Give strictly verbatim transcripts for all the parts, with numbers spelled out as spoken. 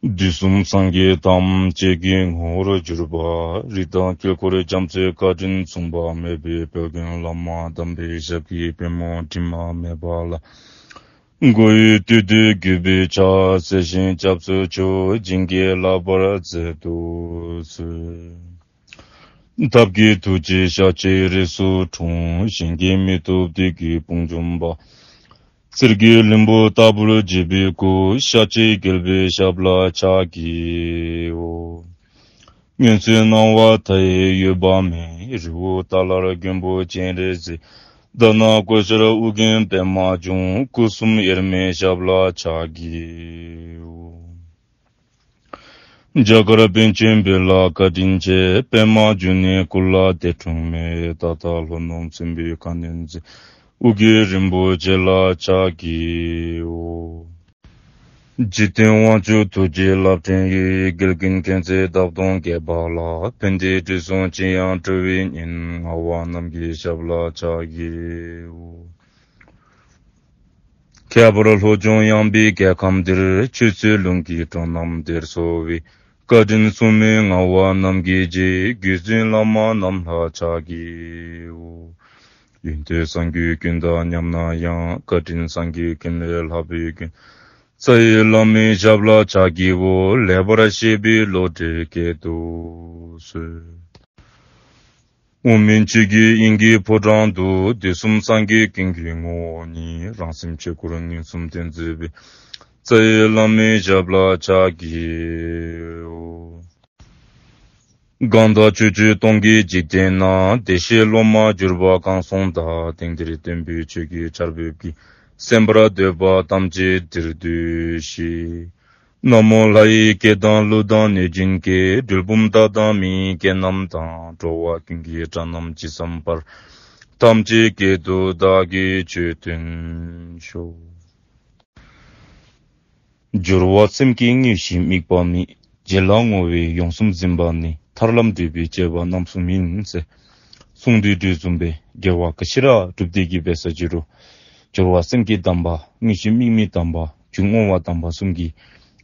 དུས་གསུམ་སངས་རྒྱས་ཐམས་ཅད་ཀྱི་ངོ་བོར་གྱུར་པ། རིགས་དང་དཀྱིལ་འཁོར་རྒྱ་མཚོའི་བཀའ་དྲིན་མཚུངས་པ་མེད་པའི་དཔལ་ལྡན་བླ་མ་དམ་པའི་ཞབས་ཀྱི་པད་མོ་དྲི་མ་མེད་པ་ལ། འགོ་བའི་སྟོད་དུ་གུས་པས་ཕྱག་འཚལ་ཞིང་སྐྱབས་སུ་མཆིའོ། བྱིན་གྱིས་བརླབ་པར་མཛད་དུ་གསོལ། ཐབས་མཁས་ཐུགས་རྗེས་ཤཱཀྱའི་རིགས་སུ་འཁྲུངས། གཞན་གྱིས་མི་ཐུབ་བདུད་ཀྱི་དཔུང་འཇོམས་པ། གསེར་གྱི་ལྷུན་པོ་ལྟ་བུར་བརྗིད་པའི་སྐུ། ཤཱཀྱའི་རྒྱལ་པོའི་ཞབས་ལ་ཕྱག་བགྱིའོ། སྔོན་ཚེ་སྣང་བ་མཐའ་ཡས་འོད་དཔག་མེད། རི་བོ་ཏཱ་ལར་མགོན་པོ་སྤྱན་རས་གཟིགས། དྷ་ན་ཀོ་ཤར་ཨོ་རྒྱན་པདྨ་འབྱུང་། སྐུ་གསུམ་དབྱེར་མེད་ཞབས་ལ་ཕྱག་བགྱིའོ། རྒྱ་གར་པཎ་ཆེན་བོད་ལ་བཀའ་དྲིན་ཆེ། པདྨ་འབྱུང་གནས་སྐུ་ལ་འདས་འཁྲུངས་མེད། ད་ལྟ་ལྷོ་ནུབ་སྲིན་པོའི་ཁ་གནོན་མཛད། ཨོ་རྒྱན་རིན་པོ་ཆེ་ལ་ཕྱག་བགྱིའོ། འཇིག་རྟེན་དབང་ཕྱུག་ཐུགས་རྗེའི་རླབས་ཕྲེང་ཡིས། འགལ་རྐྱེན་མཁྱེན་བརྩེ་འདབ་སྟོང་རྒྱས་པ་ལ། ཕན་བདེའི་དྲི་བསུང་ཅི་ཡང་བྲོ་བའི་གཉེན། ངག་དབང་རྣམ་རྒྱལ་ཞབས་ལ་ཕྱག་བགྱིའོ། ཁྱད་པར་ལྷོ་ལྗོངས་ཡངས་པའི་རྒྱལ་ཁམས་འདིར། ཆོས་སྲིད་ལུགས་ཀྱི་འགྲོ་རྣམས་བདེར་འཚོ་བའི། བཀའ་དྲིན་མཚུངས་མེད་ངག་དབང་རྣམ་རྒྱལ་རྗེ། བརྒྱུད་འཛིན་བླ་མ་རྣམས་ལ་ཕྱག་བགྱིའོ། ཡོན་ཏན་སངས་རྒྱས་ཀུན་དང་མཉམ་ན་ཡང་། བཀའ་དྲིན་སངས་རྒྱས་ཀུན་ལས་ལྷག་པའི་མགོན། རྩ་བའི་བླ་མའི་ཞབས་ལ་ཕྱག་བགྱིའོ། ལེགས་པར་བཤད་པའི་བློ་གྲོས་བསྐྱེད་དུ་གསོལ། འོག་མིན་ཆོས་ཀྱི་དབྱིངས་ཀྱི་ཕོ་བྲང་དུ། དུས་གསུམ་སངས་རྒྱས་ཀུན་གྱི་ངོ་བོ་ཉིད། རང་སེམས་ཆོས་སྐུར་མངོན་སུམ་སྟོན་མཛད་པའི། རྩ་བའི་བླ་མའི་ཞབས་ལ་ཕྱག་བགྱིའོ། གང་དག་ཕྱོགས་བཅུ་སྟོང་གི་འཇིག་རྟེན་ན། བདེ་གཤེགས་སློབ་མར་གྱུར་པ་གང་སོང་དག། དེང་འདིར་སྟོན་པའི་ཆོས་ཀྱི་ཆར་འབེབས་ཀྱིས། གསན་པར་འདོད་པ་ཐམས་ཅད་འདིར་འདུས་ཤིག། ན་མོ་ལྷ་ཡི་སྐད་དང་ཀླུ་དང་གནོད་སྦྱིན་སྐད། གྲུལ་བུམ་དག་དང་མི་ཡི་སྐད་རྣམས་དང་། འགྲོ་བ་ཀུན་གྱི་སྒྲ་རྣམས་ཇི་ཙམ་པར། ཐམས་ཅད་སྐད་དུ་བདག་གིས་ཆོས་སྟོན་ཤོག། སྦྱོར་བ་སེམས་བསྐྱེད་དངོས་གཞི་དམིགས་པ་མེད། རྗེས་ལ་བསྔོ་བས་ཡོངས་སུ་ཟིན་པ་ནི། ཐར་ལམ་བགྲོད་པའི་སྤྱོད་པ་རྣམ་གསུམ་ཡིན་ཟེར་གསུངས་དོ་བཟུམ་སྦེ་དགེ་བ་ག་ཅི་ར་སྒྲུབ་སྟེ་གི་འབད་ས་ཅི་རུང་སྦྱོར་བ་སེམས་བསྐྱེད་དམ་པ་དངོས་གཞི་དམིགས་མེད་དམ་པ་རྒྱུ་བསྔོ་བ་དམ་པ་གསུམ་གྱིས་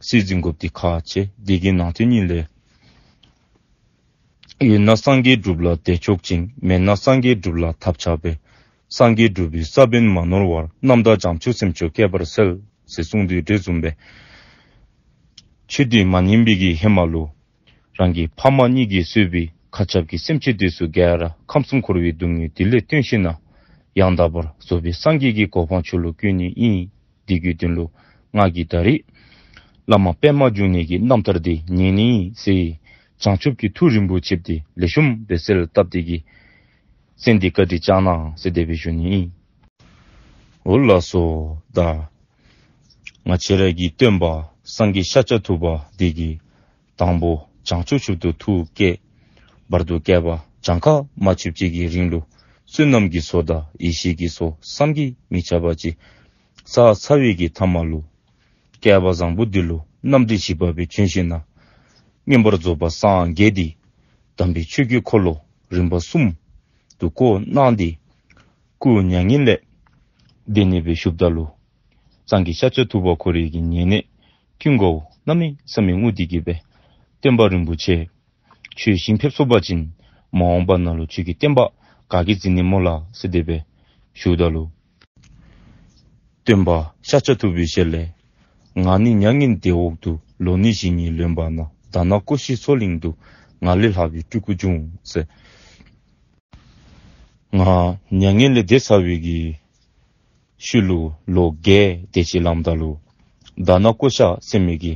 སྲིད་འཛིན་དགོཔ་འདི་ཁག་ཆེ། དེ་གི་ནང་དོན་ཉིད་ལས། ཡོད་ན་སངས་རྒྱས་སྒྲུབ་ལ་དེས་ཆོག་ཅིང་། མེད་ན་སངས་རྒྱས་སྒྲུབ་ལ་ཐབས་ཆག་པས། སངས་རྒྱས་སྒྲུབ་པའི་ས་བོན་མ་ནོར་བར། རྣམ་དག་བྱང་ཆུབ་སེམས་མཆོག་བསྐྱེད་པར་གསོལ། ཟེར་གསུངས་དོ་བཟུམ་སྦེ། ཆོས་འདི་མ་ཉན་པའི་གི་ཧེ་མ་ལུ། རང་གི་ཕ་མ་གཉིས་ཀྱིས་གསོས་པའི་མཁའ་ཁྱབ་ཀྱི་སེམས་ཅན་དེ་ཚུ་ག་ར་ཁམས་གསུམ་འཁོར་བའི་སྡུག་བསྔལ་དེ་ལས་བཏོན་ཞིནམ་ལས། ཡང་དག་པར་རྫོགས་པའི་སངས་རྒྱས་ཀྱི་གོ་འཕང་མཆོག་ལུ་བཀོད་ནི་ཨིན། དེ་གི་དོན་ལུ་ང་གིས་ད་རེས་བླ་མ་པདྨ་འབྱུང་གནས་ཀྱི་རྣམ་ཐར་འདི་ཉན་ནི་ཨིན་ཟེར། བྱང་ཆུབ་ཀྱི་ཐུགས་རིན་པོ་ཆེ་འདི་ལེགས་ཤོམ་སྦེ་གསལ་བཏབ་སྟེ་གི་གསན་ཏེ་བཀའ་དྲིན་བསྐྱང་གནང་ཟེར་དེ་སྦེ་ཞུ་ནི་ཨིན། འོ་ལགས་སོ། ད་ང་བཅས་ར་གི་སྟོན་པ་སངས་རྒྱས་ཤཱཀྱ་ཐུབ་པ་འདི་གིས་དང་པོ་བྱང་ཆུབ་མཆོག་ཏུ་ཐུགས་བསྐྱེད། བར་དུ་བསྐལ་པ་གྱངས་ཁ་མ་ཆོདཔ་ཅིག་གི་རིང་ལུ་བསོད་ནམས་ཀྱི་ཚོགས་དང་ཡེ་ཤེས་ཀྱི་ཚོགས་བསམ་གྱིས་མི་ཁྱབ་པ་ཅིག་བསགས་ཚར་བའི་གི་མཐའ་མ་ལུ་བསྐལ་པ་བཟང་པོ་འདི་ལུ་རྣམ་འདྲེན་བཞི་པ་སྦེ་བྱོན་ཞིནམ་ལས་མངོན་པར་རྫོགས་པ་སངས་རྒྱས་ཏེ་དམ་པའི་ཆོས་ཀྱི་འཁོར་ལོ་རིམ་པ་གསུམ་དུ་བསྐོར་གནང་སྟེ་སྐུ་མྱ་ངན་ལས་འདས་ནི་སྦེ་བཞུགསཔ་ད་ལུ་སངས་རྒྱས་ཤཱཀྱ་ཐུབ་པ་ཁོ་རའི་གི་ཉེ་གནས་ཀུན་དགའ་བོ་གནམ་མེད་ས་མེད་ངུ་སྟེ་གི་སྦེ་སྟོན་པ་རིན་པོ་ཆེ་ཁྱོད་ཞིང་ཕེབས་སོང་པ་ཅིན་མ་འོངས་པ་ནང་ལུ་ཁྱོད་ཀྱི་བསྟན་པ་ག་གིས་འཛིན་ནི་སྨོ་ལགས་ཟེར་དེ་སྦེ་ཞུཝ་ད་ལུ། སྟོན་པ་ཤཱཀྱ་ཐུབ་པའི་ཞལ་ལས། ང་ནི་མྱ་ངན་འདས་འོག་ཏུ། ལོ་ནི་བཞི་ཉིས་ལོན་པ་ན། དྷ་ན་ཀོ་ཤའི་མཚོ་གླིང་དུ། ང་ལས་ལྷག་པའི་སྤྲུལ་སྐུ་འབྱུང་ཟེར། ང་མྱ་ངན་ལས་འདས་ཚར་བའི་གི་ཤུལ་ལུ་ལོ་བརྒྱད་དེ་ཅིག་ལངམ་ད་ལུ་དྷ་ན་ཀོ་ཤ་ཟེར་མི་གི་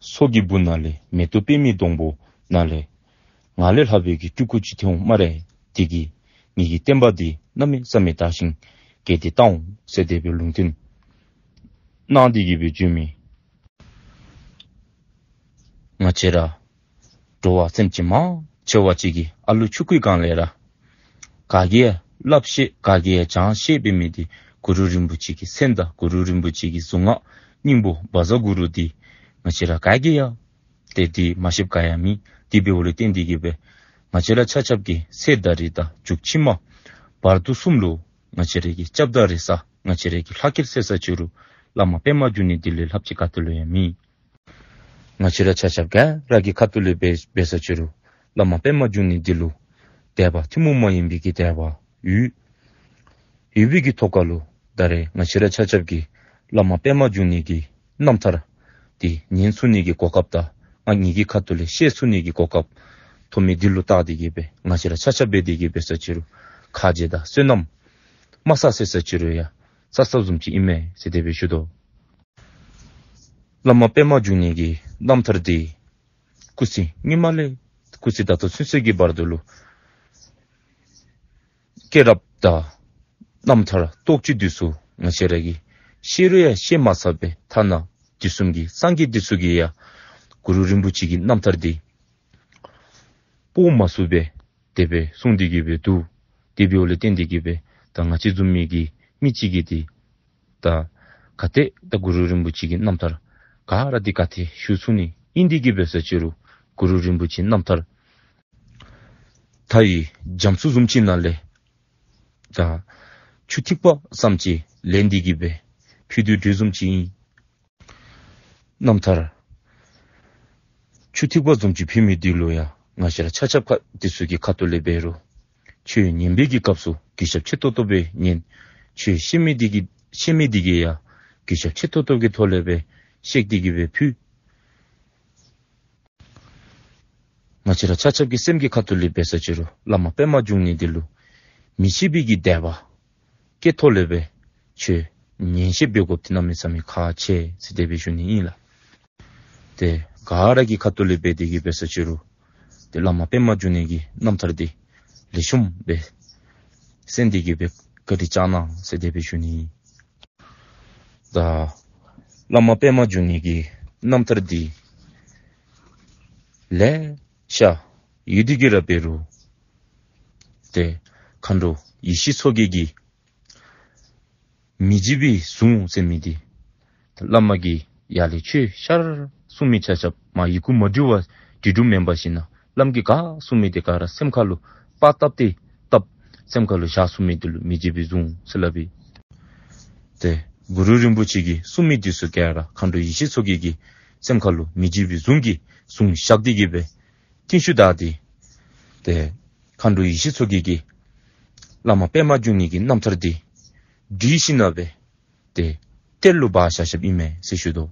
མཚོ་གི་སྦུག་ན་ལས་མེ་ཏོག་པདྨའི་སྡོང་པོ་ནང་ལས་ང་ལས་ལྷག་པའི་གི་སྤྲུལ་སྐུ་ཅིག་ཐོན་འོང་སྨ་རེ། དེ་གིས་ངེ་གི་བསྟན་པ་འདི་གནམ་མེད་ས་མེད་དར་ཞིང་རྒྱས་ཏེ་བཏང་འོང་ཟེར་དེ་སྦེ་ལུང་བསྟན་གནང་སྟེ་གི་སྦེ་བྱོན་མི། ང་བཅས་ར་འགྲོ་བ་སེམས་ཅན་མང་ཆེ་བ་ཅིག་གི་ཨ་ལུ་ཆུང་ཀུའི་སྒང་ལས་ར་ག་གིས་ཡང་སླབ་ཤེས་ག་གིས་ཡང་སྦྱང་ཤེས་པའི་མི་འདི་གུ་རུ་རིན་པོ་ཆེ་གི་མཚན་དང་གུ་རུ་རིན་པོ་ཆེ་གི་གཟུངས་སྔགས་སྙིང་པོ་བཛྲ་གུ་རུ་འདི་ང་བཅས་ར་ག་གིས་ཡང་ཏེ་འདི་མ་ཤེསཔ་ག་ཡང་མེད། དེ་འབདཝ་ལས་བརྟེན་ཏེ་གི་སྦེ་ང་བཅས་ར་ཆ་ཁྱབ་ཀྱིས་ཚེ་ད་རེས་དང་མཇུག་ཕྱི་མ་བར་དོ་གསུམ་ལུ་ང་བཅས་ར་གི་སྐྱབས་དང་རེ་ས་ང་བཅས་ར་གི་ལྷ་སྐལ་ཟེར་ས་ཅི་རུང་བླ་མ་པདྨ་འབྱུང་གནས་འདི་ལས་ལྷགཔ་ཅིག་ག་ཏེ་ལུ་ཡང་མེད། ང་བཅས་ར་ཆ་ཁྱབ་ག་ར་གི་ཁ་ཐུག་ལས་འབད་འབད་ས་ཅི་རུང་བླ་མ་པདྨ་འབྱུང་གནས་འདི་ལུ་དད་པ་ཐུན་མོང་མ་ཡིན་པའི་གི་དད་པ་ཡོད་ཡོད་པའི་གི་ཐོག་ཁ་ལུ་ད་རེས་ང་བཅས་ར་ཆ་ཁྱབ་ཀྱིས་བླ་མ་པདྨ་འབྱུང་གནས་ཀྱི་རྣམ་ཐར་འདི་ཉན་ཚུགས་ནི་གི་གོ་སྐབས་དང་ང་ངེ་གི་ཁ་ཐུག་ལས་བཤད་ཚུགས་ནི་གི་གོ་སྐབས་ཐོབ་མི་འདི་ལུ་བལྟ་སྟེ་གི་སྦེ་ང་བཅས་ར་ཆ་ཁྱབ་འབད་དེ་གི་འབད་ས་ཅི་རུང་ཁ་རྗེ་དང་བསོད་ནམས་མ་བསགས་ཟེར་ས་ཅི་རུང་ཡང་བསགས་བསགསཔ་བཟུམ་ཅིག་ཨིན་མས་ཟེར་དེ་སྦེ་ཞུ་དོ། བླ་མ་པདྨ་འབྱུང་གནས་ཀྱི་རྣམ་ཐར་འདི་སྐུ་ཚེ་སྔོན་མ་ལས་སྐུ་ཚེ་ད་ལྟོ་ཚུན་ཚོད་ཀྱི་བར་དུ་ལུ་སྐྱེས་རབས་དང་རྣམ་ཐར་རྟོགས་བརྗོད་འདི་ཚུ་ང་བཅས་ར་གིས་ཤེས་རུང་ཡང་ཤེས་མ་ཚར་བའི་ཐ་ན་དུས་གསུམ་གྱི་སངས་རྒྱས་འདི་ཚུ་གིས་ཡང་གུ་རུ་རིན་པོ་ཆེ་གི་རྣམ་ཐར་འདི་སྤོང་མ་ཚུགས་པས། དེ་སྦེ་གསུངས་ཏེ་གི་སྦེ་འདུག། དེ་འབདཝ་ལས་བརྟེན་ཏེ་གི་སྦེ་ད་ང་བཅས་བཟུམ་མའི་གི་མི་ཅིག་གིས་འདི་ད་ག་ཏེ་ད་གུ་རུ་རིན་པོ་ཆེ་གི་རྣམ་ཐར་ག་ར་འདི་ག་ཏེ་ཞུ་ཚུགས་ནི་ཨིན། དེ་གི་འབད་ས་ཅི་རུང་གུ་རུ་རིན་པོ་ཆེ་རྣམ་ཐར་མཐའ་ཡི་རྒྱ་མཚོ་བཟུམ་ཅིག་ནང་ལས་ད་ཆུ་ཐིགས་པ་ཙམ་ཅིག་ལེན་ཏེ་གི་སྦེ་ཕུལ་དོ་དེ་བཟུམ་ཅིག་ཨིན། རྣམ་ཐར་ཆུ་ཐིགས་པ་བཟུམ་ཅིག་ཕུལ་མི་འདི་ལུ་ཡང་ང་བཅས་ར་ཆ་ཁྱབ་ཁ་འདི་ཚུ་གི་ཁ་ཐུག་ལས་འབད་རུང་ཆོས་ཉན་པའི་གི་སྐབས་སུ་གུས་ཞབས་ཆེ་ཏོག་ཏོ་སྦེ་ཉན། ཆོས་བཤད་མི་འདི་གིས་བཤད་མི་འདི་གིས་ཡང་གུས་ཞབས་ཆེ་ཏོག་ཏོ་གི་ཐོག་ལས་སྦེ་བཤད་དེ་གི་སྦེ་ཕུལ། ང་བཅས་ར་ཆ་ཁྱབ་ཀྱི་སེམས་ཀྱི་ཁ་ཐུག་ལས་འབད་ས་ཅི་རུང་བླ་མ་པདྨ་འབྱུང་གནས་འདི་ལུ་མི་ཕྱེད་པའི་གི་དད་པ་སྐྱེ་ཐོག་ལས་སྦེ་ཆོས་ཉན་བཤད་འབད་དགོཔ་འདི་གནམ་མེད་ས་མེད་ཁག་ཆེ་ཟེར་དེ་སྦེ་ཞུ་ནི་ཨིན་ལགས། ཏེ་ག་ར་གི་ཁ་ཐུག་ལས་འབད་དེ་གི་འབད་ས་ཅི་རུང་ཏེ་བླ་མ་པདྨ་འབྱུང་གནས་ཀྱི་རྣམ་ཐར་འདི་ལེགས་ཤོམ་སྦེ་གསན་ཏེ་གི་སྦེ་བཀའ་དྲིན་བསྐྱང་གནང་ཟེར་དེ་སྦེ་ཞུ་ནི་ཨིན། ད་བླ་མ་པདྨ་འབྱུང་གནས་ཀྱི་རྣམ་ཐར་འདི་ལེ་ཤ་ཡོད་དེ་གི་ར་འབད་རུང་ཏེ་མཁའ་འགྲོ་ཡེ་ཤེས་མཚོ་རྒྱལ་གྱིས་མི་བརྗེད་པའི་གཟུངས་ཟེར་མི་འདི་བླ་མ་གིས་ཡར་ལས་ཆོས་ཤར་གསུང་མི་ཆ་ཁྱབ་མ་ཡི་གུ་མ་འདྲུལ་བ་འདྲུལ་འདྲུལ་མེན་པར་ཞིན་ན་བླམ་གིས་ག་གསུང་མི་འདི་ག་ར་སེམས་ཁ་ལུ་པར་བཏབ་སྟེ་བཏབ། སེམས་ཁ་ལུ་བཞག་གསུང་མི་འདི་ལུ་མི་བརྗེད་པའི་གཟུངས་ཟེར་སླབ་ཨིན། ཏེ་གུ་རུ་རིན་པོ་ཆེ་གིས་གསུང་མི་འདི་ཚུ་ག་ར་མཁའ་འགྲོ་ཡེ་ཤེས་མཚོ་རྒྱལ་གྱི་སེམས་ཁ་ལུ་མི་བརྗེད་པའི་གཟུངས་ཀྱི་གཟུངས་བཞག་སྟེ་གི་སྦེ་རྟིང་ཤུལ་བདའ་སྟེ་ཏེ་མཁའ་འགྲོ་ཡེ་ཤེས་མཚོ་རྒྱལ་གྱིས་བླ་མ་པདྨ་འབྱུང་གནས་ཀྱི་རྣམ་ཐར་འདི་བྲིས་ཞིན་ན་སྦེ་ཏེ་གཏེར་ལུ་སྦ་བཞག་བཞགཔ་ཨིན་མས་ཟེར་ཞུ་དོ།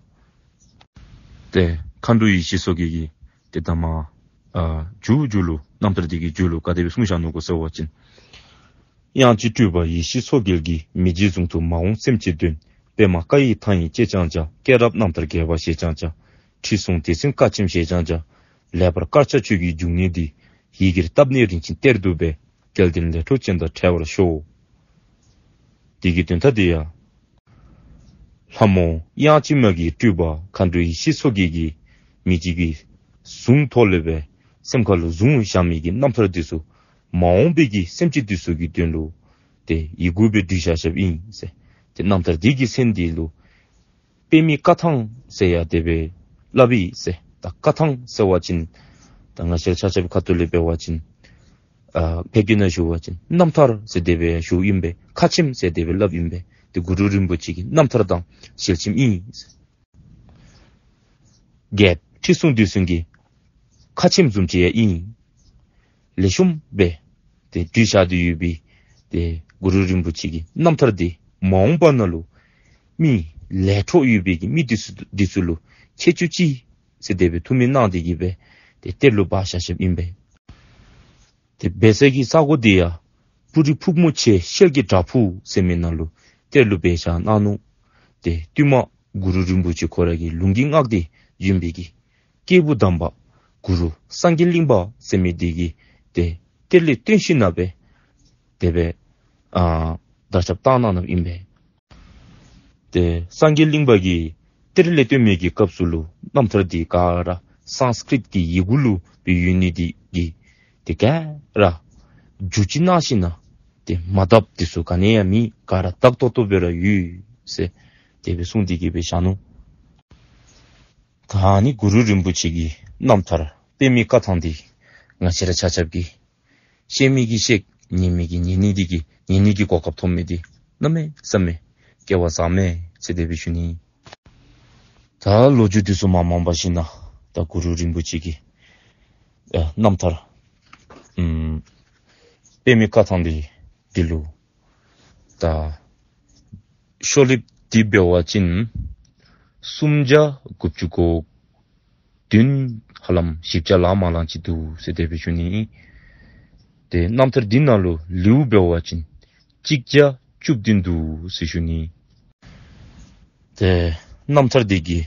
ཏེ་མཁའ་འགྲོ་ཡེ་ཤེས་མཚོ་རྒྱལ་གྱིས་ཏེ་ད་མ་ཨ་མཇུག་མཇུག་ལུ་རྣམ་ཐར་འདི་གི་མཇུག་ལུ་ག་དེ་སྦེ་གསུངས་བཞག་ནུག་གོ་ཟེར་བ་ཅིན། དབྱངས་ཅན་སྤྲུལ་པ་ཡེ་ཤེས་མཚོ་རྒྱལ་གྱི། མི་བརྗེད་གཟུངས་ཐུགས་མ་འོངས་སེམས་ཅན་དོན། པདྨ་བཀའ་ཡི་ཐང་ཡིག་ཅེས་ཀྱང་བྱ། སྐྱེས་རབས་རྣམ་ཐར་རྒྱས་པར་ཞེས་ཀྱང་བྱ། ཁྲིད་གསུང་སྡེ་ཚན་བཀའ་ཆེམས་ཞེས་ཀྱང་བྱ། ལེགས་པར་དཀར་ཆག་ཆོས་ཀྱི་འབྱུང་གནས་འདི། ཡི་གེར་བཏབ་ནས་རིན་ཆེན་གཏེར་དུ་སྦས། སྐལ་ལྡན་ལས་འཕྲོ་ཅན་དང་འཕྲད་པར་ཤོག། འདི་གི་དོན་དག་འདི་ཡང་ལྷ་མོ་དབྱངས་ཅན་མ་གི་སྤྲུལ་པ་མཁའ་འགྲོ་ཡེ་ཤེས་མཚོ་རྒྱལ་གྱིས་མི་བརྗེད་པའི་གཟུངས་ཐོག་ལས་སྦེ་སེམས་ཁ་ལུ་གཟུངས་བཞག་མི་གི་རྣམ་ཐར་འདི་ཚུ་མ་འོངས་པའི་གི་སེམས་ཅན་འདི་ཚུ་གི་དོན་ལུ་ཏེ་ཡི་གུ་སྦེ་བྲི་བཞག་བཞགཔ་ཨིན་ཟེར། ཏེ་རྣམ་ཐར་འདི་གི་མཚན་འདི་ལུ་པདྨའི་བཀའ་ཐང་ཟེར་ཡང་དེ་སྦེ་སླབ་ཨིན་ཟེར། ད་བཀའ་ཐང་ཟེར་བ་ཅིན་ད་ང་བཅས་ཆ་ཁྱབ་ཁ་ཐུག་ལས་འབད་བ་ཅིན་ཨ་བོད་སྐད་ནང་ཞུ་བ་ཅིན་རྣམ་ཐར་ཟེར་དེ་སྦེ་ཞུཝ་ཨིན་པས། བཀའ་ཆེམས་ཟེར་དེ་སྦེ་སླབ་ཨིན་པས། ཏེ་གུ་རུ་རིན་པོ་ཆེ་གི་རྣམ་ཐར་དང་ཞལ་ཆེམས་ཨིན་ཟེར། རྒྱལཔོ་ཁྲི་སྲོང་ལྡེའུ་བཙན་གྱི་བཀའ་ཆེམས་བཟུམ་ཅིག་ཡང་ཨིན། ལེགས་ཤོམ་སྦེ་ཏེ་བྲིས་བཞག་སྟེ་ཡོད་པའི་ཏེ་གུ་རུ་རིན་པོ་ཆེ་གི་རྣམ་ཐར་འདི་མ་འོངས་པ་ནང་ལུ་མི་ལས་འཕྲོ་ཡོད་པའི་གི་མི་འདི་ཚུ་འདི་ཚུ་ལུ་ཁྱད་ཆོས་ཅིག་ཟེར་དེ་སྦེ་ཐུགས་སྨོན་གནང་སྟེ་གི་སྦེ་ཏེ་གཏེར་ལུ་སྦ་བཞག་བཞགཔ་ཨིན་པས། ཏེ་སྦས་ས་གི་ས་གོ་འདི་ཡང་སྤུ་རི་ཕུག་མོ་ཆེ་ཤེལ་གྱི་བྲག་ཕུག་ཟེར་མི་ནང་ལུ་གཏེར་ལུ་སྦས་བཞག་གནང་ནུག། ཏེ་བསྟུད་མར་གུ་རུ་རིན་པོ་ཆེ་ཁོ་ར་གི་ལུང་གིས་མངགས་ཏེ་བྱོན་པའི་གི་སྐྱེས་བུ་དམ་པ་གུ་རུ་སངས་རྒྱས་གླིང་པ་ཟེར་མི་འདི་གིས་ཏེ་གཏེར་ལས་བཏོན་ཞིན་ན་སྦེ་དེ་སྦེ་ཨ་དར་ཁྱབ་བཏང་གནང་གནངམ་ཨིན་པས། ཏེ་སངས་རྒྱས་གླིང་པ་གིས་གཏེར་ལས་བཏོན་མི་གི་སྐབས་སུ་ལུ་རྣམ་ཐར་འདི་ག་ར་སཾསྐྲྀཏ་གི་ཡི་གུ་ལུ་སྦེ་ཡོད་ནི་འདི་གིས་ཏེ་ག་ར་བསྒྱུར་བཅོས་གནང་ཞིན་ན་ཏེ་མ་དགཔ་འདི་ཚུ་ག་ནི་ཡང་མེད། ག་ར་དག་ཏོག་ཏོ་སྦེ་ར་ཡོད་ཟེར་དེ་སྦེ་གསུངས་ཏེ་གི་སྦེ་བཞག་ནུག། ད་ནི་གུ་རུ་རིན་པོ་ཆེ་གི་རྣམ་ཐར་པདྨའི་བཀའ་ཐང་འདི་ང་བཅས་ར་ཆ་ཁྱབ་ཀྱིས་ཤེས་མི་གིས་ཤེས། ཉན་མི་གིས་ཉན་ནི་འདི་གིས་ཉན་ནི་གི་གོ་སྐབས་ཐོབ་མི་འདི་གནམ་མེད་ས་མེད་སྐལ་བ་བཟང་མས་ཟེར་དེ་སྦེ་ཞུ་ནི། ད་ལོ་རྒྱུས་འདི་ཚུ་མ་མང་པ་ཞིན་ན་ ད་གུ་རུ་རིན་པོ་ཆེ་གི་ཨ་རྣམ་ཐར་ཨམ་དཔེ་མེད་བཀའ་ཐང་འདི་འདི་ལུ་ད་ཤོ་ལེབ་འདི་འབད་བ་ཅིན་སུམ་བརྒྱ་དགུ་བཅུ་གོ་བདུན་ཧ་ལམ་བཞི་བརྒྱ་ལང་མ་ལང་ཅིག་འདུག་ཟེར་དེ་སྦེ་ཞུ་ནི། ཏེ་རྣམ་ཐར་འདི་ནང་ལུ་ལེའུ་འབད་བ་ཅིན་གཅིག་བརྒྱ་བཅུ་བདུན་འདུག་ཟེར་ཞུ་ནི། ཏེ་རྣམ་ཐར་འདི་གི་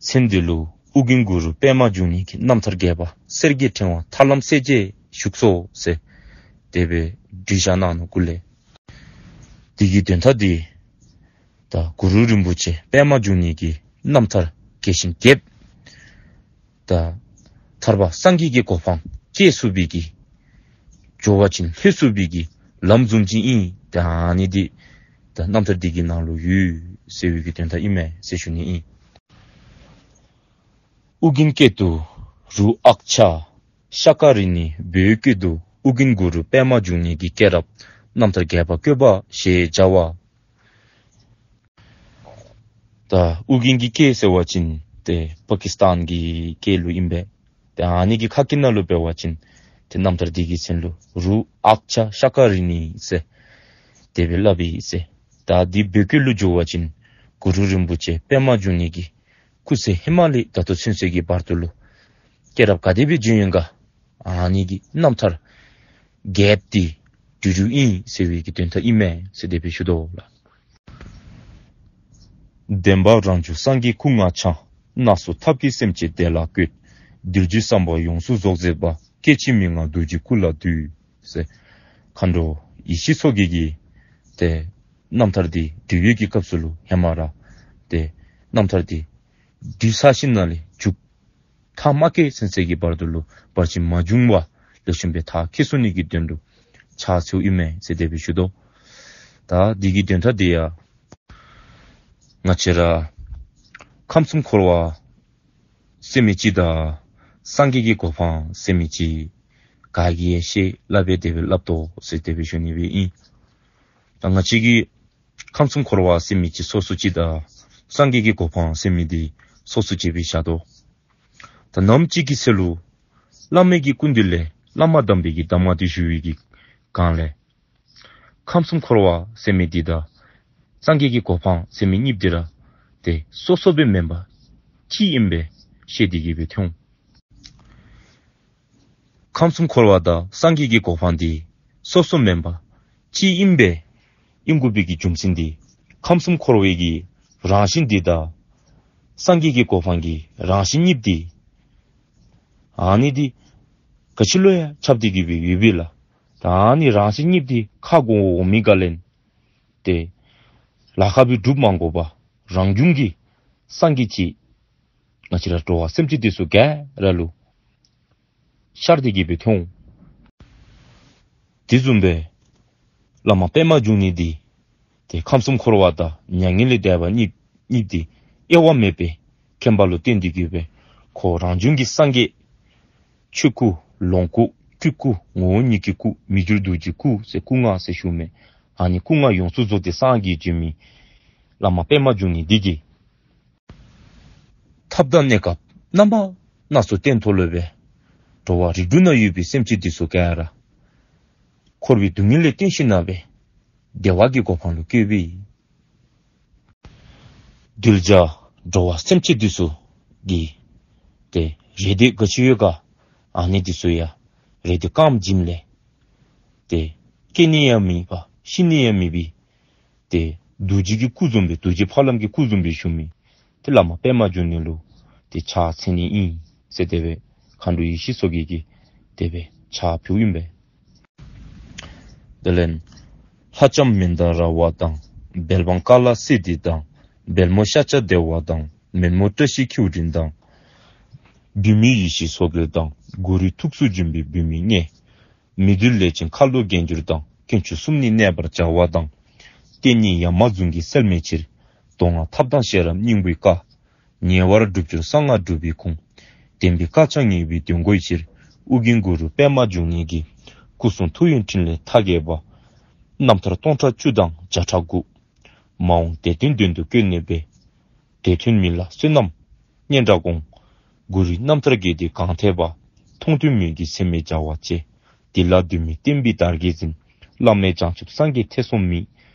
མཚན་འདི་ལུ་ཨོ་རྒྱན་གུ་རུ་པདྨ་འབྱུང་གནས་ཀྱི་རྣམ་ཐར་རྒྱས་པ་གསེར་གྱི་ཕྲེང་བ་ཐར་ལམ་གསལ་བྱེད་བཞུགས་སོ་ཟེར་དེ་སྦེ་བྲིས་བཞག་གནང་ནུག་གོ་ལགས། འདི་གི་དོན་དག་འདི་ད་གུ་རུ་རིན་པོ་ཆེ་པདྨ་འབྱུང་གནས་ཀྱི་རྣམ་ཐར་རྒྱས་ཤིང་རྒྱསཔ་ད་ཐར་པ་སངས་རྒྱས་ཀྱི་གོ་འཕང་བཅས་སུ་བའི་གི་འགྱོ་བ་ཅིན་ལྷོད་སུ་བའི་གི་ལམ་བཟུམ་ཅིག་ཨིན། ད་ཨ་ནི་འདི་ད་རྣམ་ཐར་འདི་གི་ནང་ལུ་ཡོད་ཟེར་བའི་གི་དོན་དག་ཨིན་མས་ཟེར་ཞུ་ནི་ཨིན། ཨོ་རྒྱན་སྐད་དུ་རུ་ཨཀྵ་ཤ་ཀ་རི་ཎི། བོད་སྐད་དུ་ཨོ་རྒྱན་གུ་རུ་པདྨ་འབྱུང་གནས་ཀྱི་སྐྱེས་རབས་རྣམ་ཐར་རྒྱས་པ་བཀོད་པ་ཞེས་བྱ་བ། ད་ཨོ་རྒྱན་གྱི་སྐད་ཟེར་བ་ཅིན་ཏེ་པ་ཀིསི་ཏཱན་གྱི་སྐད་ལུ་ཨིན་པས། ཏེ་ཨ་ནི་གི་ཁ་སྐད་ནང་ལུ་འབད་བ་ཅིན་ཏེ་རྣམ་ཐར་འདི་གི་མཚན་ལུ་རུ་ཨཀྵ་ཤ་ཀ་རི་ཎི་ཟེར་དེ་སྦེ་སླབ་ཨིན་ཟེར། ད་འདི་བོད་སྐད་ལུ་བསྒྱུར་བ་ཅིན་གུ་རུ་རིན་པོ་ཆེ་པདྨ་འབྱུང་གནས་ཀྱིས་སྐུ་ཚེ་ཧེ་མ་ལས་ད་ལྟོ་ཚུན་ཚོད་ཀྱི་བར་དུ་ལུ་སྐྱེས་རབས་ག་དེ་སྦེ་བྱོན་ཡོད་ག་ཨ་ནི་གི་རྣམ་ཐར་རྒྱསཔ་འདི་བྲིས་བྲིསཝ་ཨིན་ཟེར་བའི་གི་དོན་དག་ཨིན་མས་ཟེར་དེ་སྦེ་ཞུ་དོ་ལགས། བདེན་པ་རང་བྱུང་སངས་རྒྱས་སྐུ་ལྔ་འཆང་། སྣ་ཚོགས་ཐབས་ཀྱིས་སེམས་ཅན་བདེ་ལ་བཀོད། གདུལ་བྱའི་བསམ་པ་ཡོངས་སུ་རྫོགས་མཛད་པ། སྐྱེ་འཆི་མི་མངའ་རྡོ་རྗེ་སྐུ་ལ་འདུད། ཟེར་མཁའ་འགྲོ་ཡེ་ཤེས་མཚོ་རྒྱལ་གྱིས་ཏེ་རྣམ་ཐར་འདི་བྲིས་པའི་གི་སྐབས་སུ་ལུ་ཧེ་མ་ར་ཏེ་རྣམ་ཐར་འདི་བྲིས་ཚར་ཞིནམ་ལས་མཇུག་མཐའ་མ་སྐྱེལ་ཚུན་ཚོད་ཀྱི་བར་དུ་ལུ་བར་ཆད་མ་བྱུང་བར་ལེགས་ཤོམ་སྦེ་མཐར་འཁྱོལ་ཚུགས་ནི་གི་དོན་ལུ་ཕྱག་འཚལཝ་ཨིན་མས་ཟེར་དེ་སྦེ་ཞུ་དོ། ད་འདི་གི་དོན་དག་འདི་ཡང་ང་བཅས་ར་ཁམས་གསུམ་འཁོར་བ་ཟེར་མི་ཅིག་དང་སངས་རྒྱས་ཀྱི་གོ་འཕང་ཟེར་མི་ཅིག་ག་གིས་ཡང་ཤེས་སླབ་སྦེ་དེ་སྦེ་སླབ་དོ་ཟེར་དེ་སྦེ་ཞུ་ནི་སྦེ་ཨིན། ད་ང་བཅས་ཀྱིས་ཁམས་གསུམ་འཁོར་བ་ཟེར་མི་ཅིག་སོ་སོ་ཅིག་དང་སངས་རྒྱས་ཀྱི་གོ་འཕང་ཟེར་མི་འདི་སོ་སོ་ཅིག་སྦེ་བཞག་དོ། ད་ནམ་ཅིག་གི་ཚེ་ལུ་བླ་མའི་གི་སྐུ་མདུན་ལས་བླ་མ་དམ་པའི་གི་གདམས་ངག་འདི་ཞུ་བའི་གི་སྒང་ལས་ཁམས་གསུམ་འཁོར་བ་ཟེར་མི་འདི་དང་སངས་རྒྱས་ཀྱི་གོ་འཕང་ཟེར་མི་གཉིསཔོ་འདི་ར་ཏེ་སོ་སོ་སྦེ་མེན་པར་གཅིག་ཨིན་པས་ཤེས་ཏེ་གི་སྦེ་ཐོན། ཁམས་གསུམ་འཁོར་བ་དང་སངས་རྒྱས་ཀྱི་གོ་འཕང་འདི་སོ་སོ་མེན་པར་གཅིག་ཨིན་པས། ཨིན་དགོ་པའི་གི་རྒྱུ་མཚན་འདི་ཁམས་གསུམ་འཁོར་བའི་གི་རང་བཞིན་འདི་དང་སངས་རྒྱས་ཀྱི་གོ་འཕང་གི་རང་བཞིན་གཉིསཔོ་འདི་ཨ་ནི་འདི་ག་ཅི་ལུ་ཡང་ཁྱབ་སྟེ་གི་སྦེ་ཡོད་པས་ལགས། ད་ཨ་ནི་རང་བཞིན་གཉིསཔོ་འདི་ཁ་གོ་འོང་མི་ག་ལས་ཏེ་ལཱ་ཁག་སྦེ་སྒྲུབ་མ་དགོ་པར་རང་བྱུང་གི་སངས་རྒྱས་ཅིག་ང་བཅས་ར་འགྲོ་བ་སེམས་ཅན་འདི་ཚུ་ག་ར་ལུ་ཤར་ཏེ་གི་སྦེ་ཐོན། དེ་བཟུམ་སྦེ་བླ་མ་པདྨ་འབྱུང་གནས་འདི་ཏེ་ཁམས་གསུམ་འཁོར་བ་དང་མྱ་ངན་ལས་འདས་པ་གཉིས་གཉིས་འདི་དབྱེ་བ་མེད་པའི་མཁྱེན་པ་ལུ་བརྟེན་ཏེ་གི་སྦེ་ཁོ་རང་བྱུང་གི་སངས་རྒྱས་ཆོས་སྐུ་ལོངས་སྐུ་སྤྲུལ་སྐུ་ངོ་བོ་ཉིད་ཀྱི་སྐུ་མི་འགྱུར་རྡོ་རྗེ་སྐུ་ཟེར་སྐུ་ལྔ་ཟེར་ཞུ་མི་ཨ་ནི་སྐུ་ལྔ་ཡོངས་སུ་རྫོགས་ཏེ་སངས་རྒྱས་བྱོན་མི་བླ་མ་པདྨ་འབྱུང་གནས་འདི་གིས་ཐབས་དང་གནས་སྐབས་རྣམ་པ་སྣ་ཚོགས་བསྟན་ཐོག་ལུ་སྦེ་འགྲོ་བ་རིགས་དྲུག་ནང་ཡོད་པའི་སེམས་ཅན་འདི་ཚུ་ག་ར་འཁོར་བའི་སྡུག་བསྔལ་ལས་བཏོན་ཞིནམ་ལས་བདེ་བ་གི་གོ་འཕང་ལུ་བཀོད་པས། གདུལ་བྱ་འགྲོ་བ་སེམས་ཅན་འདི་ཚུ་གི་ཏེ་རེ་འདོད་ག་ཅི་ཡོད་ག་ཨ་ནི་འདི་ཚུ་ཡང་རེ་འདོད་བསྐངམ་བྱིནམ་ལས་ཏེ་སྐྱེ་ནི་ཡང་མེད་པར་ཤི་ནི་ཡང་མེད་པའི་ཏེ་རྡོ་རྗེ་གི་སྐུ་བཟུམ་སྦེ་རྡོ་རྗེ་ཕ་ལམ་གྱི་སྐུ་བཟུམ་སྦེ་བཞུགས་མི་ཏེ་བླ་མ་པདྨ་འབྱུང་གནས་ལུ་ཏེ་ཕྱག་འཚལ་ནི་ཨིན་ཟེར་དེ་སྦེ་མཁའ་འགྲོ་ཡེ་ཤེས་མཚོ་རྒྱལ་གྱིས་དེ་སྦེ་ཕྱག་ཕུལཝ་ཨིན་པས། དེ་ལས་ལྷ་ལྕམ་མནྡ་ར་བ་དང་། བལ་འབངས་ཀ་ལ་སིདྡྷི་དང་། བལ་མོ་ཤཱཀྱ་དེ་བ་དང་། མོན་མོ་བཀྲ་ཤིས་ཁྱེའུ་འབྲིང་དང་། བུད་མེད་ཡེ་ཤེས་མཚོ་རྒྱལ་དང་། གུ་རུའི་ཐུགས་སུ་བྱོན་པའི་བུད་མེད་ལྔས། མི་འདོད་ལས་ཅན་ཁ་ལོ་བརྒྱད་འགྱུར་དང་། དཀོན་མཆོག་གསུམ་ནི་གནས་པར་བྱ་བ་དང་། རྟེན་གཉིས་ཡ་མ་ཟུང་གིས་སེལ་མེད་ཕྱིར། མདོ་སྔགས་ཐབས་དང་ཤེས་རབ་སྙིང་པོའི་བཀའ། ཉེ་བར་སྒྲུབ་གྱུར་གསང་སྔགས་སྒྲུབ་པའི་ཁུངས། བདེན་པའི་བཀའ་ཆ་ངེས་པའི་དོན་གོ་ཕྱིར། ཨོ་རྒྱན་གུ་རུ་པདྨ་འབྱུང་གནས་ཀྱི། སྐུ་གསུང་ཐུགས་ཡོན་ཕྲིན་ལས་མཐའ་རྒྱས་པ། རྣམ་ཐར་སྟོང་ཕྲག་བཅུ་དང་བརྒྱ་ཕྲག་དགུ། མ་འོངས་དད་ལྡན་དོན་དུ་བཀོད་ནས་པའི། དེ་མཐུན་མི་ལ་བསོད་ནམས་སྙན་གྲགས་དགོངས། གུ་རུའི་རྣམ་ཐར་རྒྱས་འདེབས་གང་ཐེག་པ། མཐོང་ཐོས་མོས་ཀྱིས་སེམས་མེད་བྱ་བ་བྱེད། དེ་ལ་འདུད་མོས་བསྟན་པའི་དར་རྒྱས་འཛིན། བླ་མེད་བྱང་ཆུབ་སངས་རྒྱས་ཐེ་ཚོམ་མེད།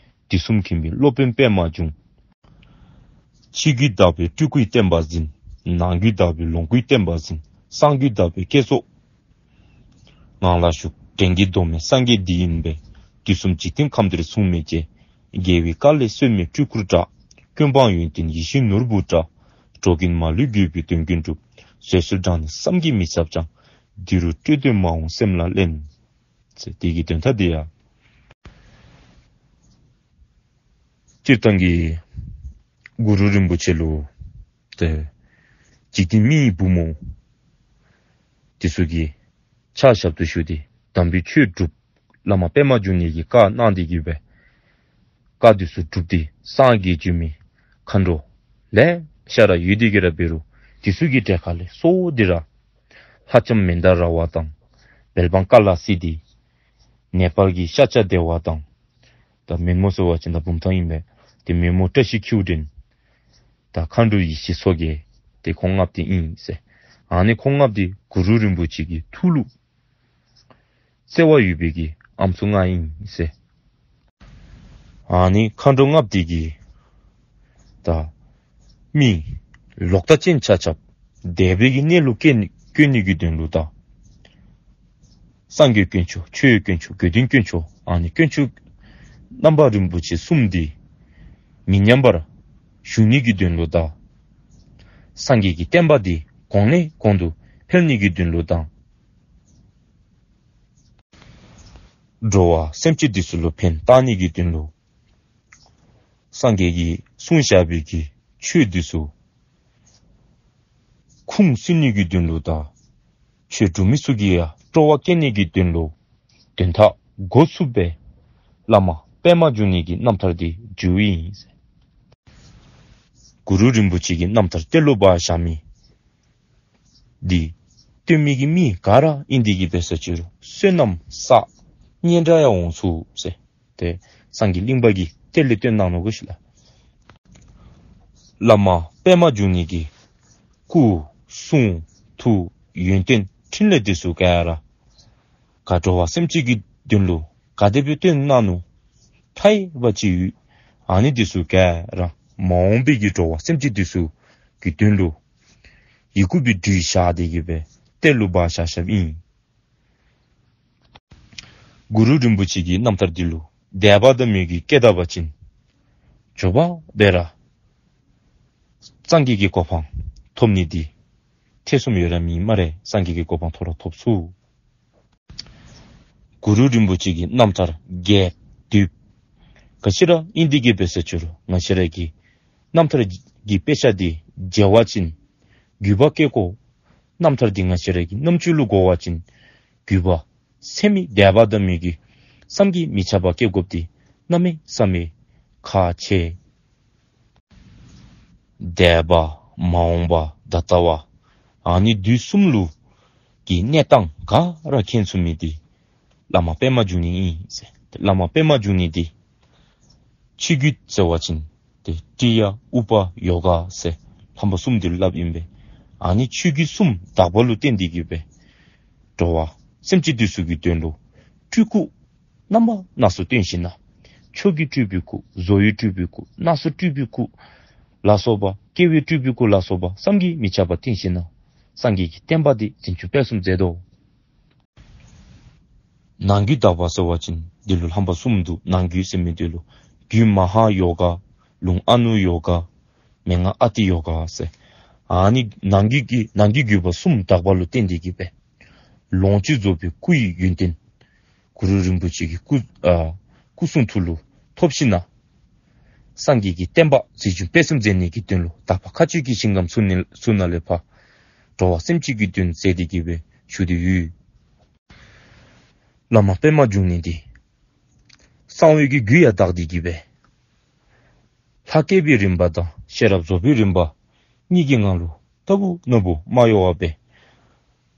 དུས་གསུམ་མཁྱེན་པའི་སློབ་དཔོན་པདྨ་འབྱུང་། ཕྱི་རྒྱུད་དག་པའི་སྤྲུལ་སྐུའི་བསྟན་པ་འཛིན། ནང་རྒྱུད་དག་པའི་ལོངས་སྐུའི་བསྟན་པ་འཛིན། གསང་རྒྱུད་དག་པའི་བསྐྱེད་རྫོགས་ངང་ལ་བཞུགས། དྲན་གྱི་གདོད་མའི་སངས་རྒྱས་འདི་ཡིན་པས། དུས་གསུམ་འཇིག་རྟེན་ཁམས་འདིར་མཚུངས་མེད་ཅེས། རྒྱལ་བའི་བཀའ་ལས་གསོལ་མེད་སྤྲུལ་སྐུར་གྲགས། ཀུན་སྤངས་ཡོན་ཏན་ཡིད་བཞིན་ནོར་བུ་འདྲ། འགྲོ་ཀུན་མ་ལུས་དགོས་པའི་དོན་ཀུན་འགྲུབ། བཟོད་གསོལ་གྲངས་ནི་བསམ་གྱིས་མི་ཁྱབ་ཀྱང་། འདི་རུ་སྤྲོས་བྲལ་མ་འོངས་སེམས་ལ་བརླན། ཟེར་དེ་གི་དོན་དག་འདི་ཡང་སྤྱིར་བཏང་གི་གུ་རུ་རིན་པོ་ཆེ་ལུ་ཏེ་འཇིག་རྟེན་མི་ཡི་བུ་མོ་དེ་ཚུ་གིས་ཕྱག་ཞབས་ཏོག་ཞུ་སྟེ་དམ་པའི་ཆོས་སྒྲུབ། བླ་མ་པདྨ་འབྱུང་གནས་ཀྱིས་བཀའ་གནང་སྟེ་གི་སྦེ་བཀའ་དེ་ཚུ་སྒྲུབ་སྟེ་སངས་རྒྱས་བྱོན་མི་མཁའ་འགྲོ་ལེ་ཤ་ར་ཡོད་དེ་གི་ར་འབད་རུང་དེ་ཚུ་གི་གྲས་ཁ་ལས་གཙོ་བོ་འདི་ར་ལྷ་ལྕམ་མན་དཱ་ར་བ་དང་བལ་འབངས་ཀ་ལ་སིདྡྷི། ནེ་པཱལ་གྱི་ཤཱཀྱ་དེ་བ་དང་། ད་མོན་མོ་ཟེར་བ་ཅིན་ད་བུམ་ཐང་ཨིན་པས། ཏེ་མོན་མོ་བཀྲ་ཤིས་ཁྱེའུ་འདྲེན། ད་མཁའ་འགྲོ་ཡེ་ཤེས་མཚོ་རྒྱལ། ཏེ་ཁོང་ལྔ་པོ་དེ་ཨིན་ཟེར། ཨ་ནི་ཁོང་ལྔ་པོ་དེ་གུ་རུ་རིན་པོ་ཆེ་གི་ཐུགས་ལུ་བརྩེ་བ་ཡོད་པའི་གི་ཨམ་སྲུ་ལྔ་ཨིན་ཟེར། ཨ་ནི་མཁའ་འགྲོ་ལྔ་པོ་དེ་གིས་ད་མི་ལོག་ལྟ་ཅན་ཆ་ཁྱབ་དད་པའི་གི་གནས་ལུ་བཀོད་ནི་བཀོད་ནི་གི་དོན་ལུ་དང་། སངས་རྒྱས་དཀོན་མཆོག། ཆོས་དཀོན་མཆོག། དགེ་འདུན་དཀོན་མཆོག། ཨ་ནི་དཀོན་མཆོག་རྣམ་པ་རིན་པོ་ཆེ་གསུམ་འདི་མི་ཉམས་པར་བཞུགས་ནི་གི་དོན་ལུ་དང་། སངས་རྒྱས་ཀྱི་བསྟན་པ་འདི་གོང་ནས་གོང་དུ་འཕེལ་ནི་གི་དོན་ལུ་དང་། འགྲོ་བ་སེམས་ཅན་འདི་ཚུ་ལུ་ཕན་བཏགས་ནི་གི་དོན་ལུ། སངས་རྒྱས་ཀྱིས་གསུངས་བཞག་པའི་གི་ཆོས་འདི་ཚུ་ཁུངས་བཙུན་ནི་གི་དོན་ལུ་དང་། ཆོས་སྒྲུབ་མི་ཚུ་གིས་ཡང་སྤྲོ་བ་བསྐྱེད་ནི་གི་དོན་ལུ། དོན་དག་འགོ་ཚུགས་པའི་བླ་མ་པདྨ་འབྱུང་གནས་ཀྱི་རྣམ་ཐར་འདི་བསྒྱུརཝ་ཨིན། གུ་རུ་རིན་པོ་ཆེ་གི་རྣམ་ཐར་གཏེར་ལུ་སྦ་བཞག་མི་འདི་སྟོན་མི་གི་མི་ག་ར་ཨིན་དེ་གི་འབད་ས་ཅི་རུང་བསོད་ནམས་བསགས་སྙན་གྲགས་ཡང་འོང་ཚུགས་ཟེར། ཏེ་སངས་རྒྱས་གླིང་པ་གིས་གཏེར་ལས་བཏོན་གནང་ནུག་གོ་ཤིག་ལགས། བླ་མ་པདྨ་འབྱུང་གནས་ཀྱི་སྐུ་གསུང་ཐུགས་ཡོན་ཏན་འཕྲིན་ལས་འདི་ཚུ་ག་ར་ག་འགྲོ་བ་སེམས་ཅན་གྱི་དོན་ལུ་ག་དེ་སྦེ་བཏོན་གནང་ནུག། ཕྲ་བ་ཅིག་ཡོད། ཨ་ནི་འདི་ཚུ་ག་ར་མ་འོངས་པའི་གི་འགྲོ་བ་སེམས་ཅན་འདི་ཚུ་གི་དོན་ལུ་ཡི་གུ་སྦེ་བྲིས་བཞག་སྟེ་གི་སྦེ་གཏེར་ལུ་སྦ་བཞག་བཞགཔ་ཨིན། གུ་རུ་རིན་པོ་ཆེ་གི་རྣམ་ཐར་འདི་ལུ་དད་པ་དང་མོས་གུས་བསྐྱེད་ད་པ་ཅིན་མགྱོགས་པ་སྦེ་ར་སངས་རྒྱས་ཀྱི་གོ་འཕང་ཐོབ་ནི་འདི་ཐེ་ཚོམ་ཡོད་ར་མེད་སྨ་རེ། སངས་རྒྱས་ཀྱི་གོ་འཕང་ཐོབ་ར་ཐོབ་ཚུགས། གུ་རུ་རིན་པོ་ཆེ་གི་རྣམ་ཐར་རྒྱས་བསྡུས་ག་ཅི་ར་ཨིན་དེ་གི་འབད་ས་ཅི་རུང་ང་བཅས་ར་གིས་རྣམ་ཐར་གྱི་དཔེ་ཆ་འདི་མཇལ་བ་ཅིན་གུས་པ་བསྐྱེད་དགོ། རྣམ་ཐར་འདི་ང་བཅས་ར་གི་རྣམ་ཅོ་ལུ་གོ་བ་ཅིན་གུས་པ་སེམས་ཀྱི་དད་པ་དང་མོས་གུས་བསམ་གྱིས་མི་ཁྱབ་པ་བསྐྱེད་དགོཔ་འདི་གནམ་མེད་ས་མེད་ཁག་ཆེ། འདས་པ་མ་འོངས་པ་ད་ལྟ་བ་ཨ་ནི་དུས་གསུམ་ལུ་གི་གནས་སྟངས་ག་ར་མཁྱེན་ཚུགས་མི་འདི་བླ་མ་པདྨ་འབྱུང་གནས་ཨིན་ཟེར། བླ་མ་པདྨ་འབྱུང་གནས་འདི་ཆོས་བརྒྱུད་ཟེར་བ་ཅིན་ཏེ་ཀྲི་ཡ་ཨུ་པ་ཡོ་ག་ཟེར་ལྷམ་པ་གསུམ་འདི་ལུ་སླབ་ཨིན་པས། ཨ་ནི་ཆོས་བརྒྱུད་གསུམ་དག་པ་ལུ་བརྟེན་ཏེ་གི་སྦེ་འགྲོ་བ་སེམས་ཅན་འདི་ཚུ་གི་དོན་ལུ་སྤྲུལ་སྐུ་རྣམ་པ་སྣ་ཚོགས་སྟོན་ཞིནམ་ན་མཆོག་གི་སྤྲུལ་པའི་སྐུ་བཟོ་བོའི་སྤྲུལ་པའི་སྐུ་སྣ་ཚོགས་སྤྲུལ་པའི་སྐུ་ལ་སོགས་པ་སྐྱེ་བོའི་སྤྲུལ་པའི་སྐུ་ལ་སོགས་པ་བསམ་གྱིས་མི་ཁྱབ་པ་སྟོན་ཞིནམ་ན་སངས་རྒྱས་ཀྱི་བསྟན་པ་འདི་འཛིན་སྐྱོང་སྤེལ་གསུམ་མཛད་དོ། ནང་རྒྱུད་དག་པ་ཟེར་བ་ཅིན་འདི་ལུ་ལྷམ་པ་གསུམ་འདུག། ནང་རྒྱུད་ཟེར་མི་འདི་ལུ་རྒྱུད་མ་ཧཱ་ཡོ་ག་ལུང་ཨ་ནུ་ཡོ་ག་མན་ངག་ཨ་ཏི་ཡོ་ག་ཟེར། ཨ་ནི་ནང་རྒྱུད་ཀྱི་ནང་རྒྱུད་བརྒྱུད་པ་གསུམ་དག་པ་ལུ་བརྟེན་ཏེ་གི་སྦེ་ལོངས་སྤྱོད་རྫོགས་པའི་སྐུ་ཡི་ཡོན་ཏན་གུ་རུ་རིན་པོ་ཆེ་གི་སྐུ་ཨ་སྐུ་གསུང་ཐུགས་ལུ་ཐོབ་ཞིནམ་ན་སངས་རྒྱས་ཀྱི་བསྟན་པ་འཛིན་སྐྱོང་སྤེལ་གསུམ་མཛད་ནི་གི་དོན་ལུ་དག་པ་མཁའ་སྤྱོད་ཀྱི་ཞིང་ཁམས་ཚུ་ནི་ཚུ་ནང་ལས་ཕར་འགྲོ་བ་སེམས་ཅན་གྱི་དོན་མཛད་དེ་གི་སྦེ་བཞུགས་ཏེ་ཡོད། བླ་མ་པདྨ་འབྱུང་གནས་འདི་གསང་བའི་གི་རྒྱུད་ཡང་དག་སྟེ་གི་སྦེ་ལྷ་བསྐྱེད་པའི་རིམ་པ་དང་ཤེས་རབ་རྫོགས་པའི་རིམ་པ་གཉིས་ཀྱི་ངང་ལུ་ལྟ་བུ་ན་བུ་མ་གཡོ་བར་སྦེ་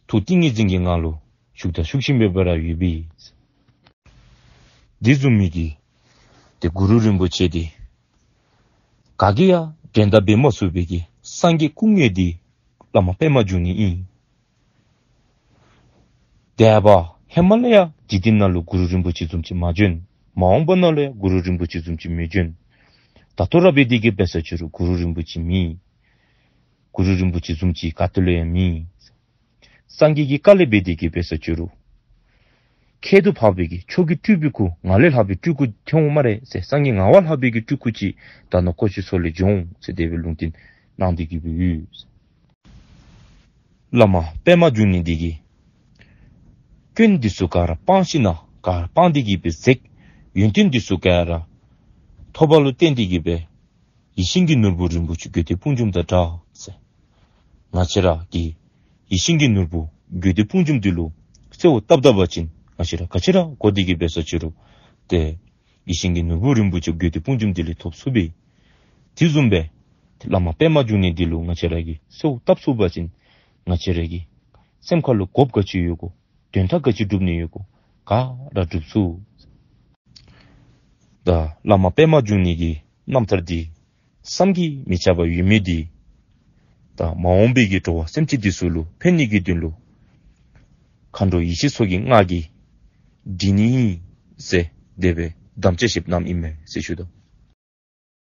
ཐུགས་ཏིང་ངེ་འཛིན་གྱི་ངང་ལུ་བཞུགས་དང་བཞུགས་བཞིན་པའི་བར་ཡོད་པས། འདི་བཟུམ་མའི་གི་ཏེ་གུ་རུ་རིན་པོ་ཆེ་འདི་ག་གིས་ཡང་འགྲན་ཟླ་འབད་མ་ཚུགས་པའི་གི་སངས་རྒྱས་སྐུ་དངོས་འདི་ བླ་མ་པདྨ་འབྱུང་གནས་ཨིན། དེ་འབདཝ་ཧེ་མ་ལས་ཡང་འཇིག་རྟེན་ནང་ལུ་གུ་རུ་རིན་པོ་ཆེ་བཟུམ་ཅིག་མ་བྱོན། མ་འོངས་པ་ནང་ལུ་ཡང་གུ་རུ་རིན་པོ་ཆེ་བཟུམ་ཅིག་མི་བྱོན། ད་ལྟོ་ར་འབད་དེ་གི་འབད་ས་ཅི་རུང་གུ་རུ་རིན་པོ་ཆེ་མེད། གུ་རུ་རིན་པོ་ཆེ་བཟུམ་ཅིག་ག་ཏེ་ལུ་ཡང་མེད། སངས་རྒྱས་ཀྱི་བཀའ་ལས་འབད་དེ་གི་འབད་ས་ཅི་རུང་ཁྱད་དུ་འཕགས་པའི་གི་མཆོག་གི་སྤྲུལ་པའི་སྐུ་ང་ལས་ལྷག་པའི་སྤྲུལ་སྐུ་ཐོན་འོང་སྨ་རེ་ཟེར། སངས་རྒྱས་ང་བ་ལྷག་པའི་གི་སྤྲུལ་སྐུ་ཅིག་ད་ནཱ་ཀོ་ཤི་མཚོ་ལས་འབྱུང་འོང་ཟེར་དེ་སྦེ་ལུང་བསྟན་གནང་སྟེ་གི་སྦེ་ཡོད། བླ་མ་པདྨ་འབྱུང་གནས་འདི་གིས་སྐྱོན་འདི་ཚུ་ག་ར་སྤང་ཞིནམ་ལས་ག་ར་སྤང་སྟེ་གི་སྦེ་ཟད། ཡོན་ཏན་འདི་ཚུ་ག་ར་ཐོབ་པ་ལུ་བརྟེན་ཏེ་གི་སྦེ་ཡིད་བཞིན་གྱི་ནོར་བུ་རིན་པོ་ཆེ་དགོས་འདོད་དཔུང་འཇོམས་དང་འདྲ་ཟེར། ང་བཅས་ར་གི་ཡིད་བཞིན་གྱི་ནོར་བུ་དགོས་འདོད་དཔུང་འཇོམས་འདི་ལུ་གསོལཝ་བཏབ་བཏབ་པ་ཅིན་ང་བཅས་ར་ག་ཅི་ར་དགོ་སྟེ་གི་འབད་ས་ཅི་རུང་ཏེ་ཡིད་བཞིན་གྱི་ནོར་བུ་རིན་པོ་ཆེ་དགོས་འདོད་དཔུང་འཇོམས་འདི་ལས་ཐོབ་ཚུགས་པས། དེ་བཟུམ་སྦེ་བླ་མ་པདྨ་འབྱུང་གནས་འདི་ལུ་ང་བཅས་ར་གིས་གསོལཝ་བཏབ་ཚུགས་པ་ཅིན་ང་བཅས་ར་གི་སེམས་ཁ་ལུ་དགོཔ་ག་ཅི་ཡོད་གོ། དོན་དག་ག་ཅི་སྒྲུབ་ནི་ཡོད་གོ། ག་ར་སྒྲུབ་ཚུགས། ད་བླ་མ་པདྨ་འབྱུང་གནས་ཀྱི་རྣམ་ཐར་འདི་བསམ་གྱིས་མི་ཁྱབ་པ་ཡོད་མི་འདི་ད་མ་འོངས་པའི་གི་འགྲོ་བ་སེམས་ཅན་འདི་ཚུ་ལུ་ཕན་ནི་གི་དོན་ལུ་མཁའ་འགྲོ་ཡེ་ཤེས་མཚོ་རྒྱལ་ང་གིས་འབྲི་ནི་ཨིན་ཟེར་དེ་སྦེ་དམ་བཅའ་བཞེས་གནངམ་ཨིན་མས་ཟེར་ཞུ་དོ།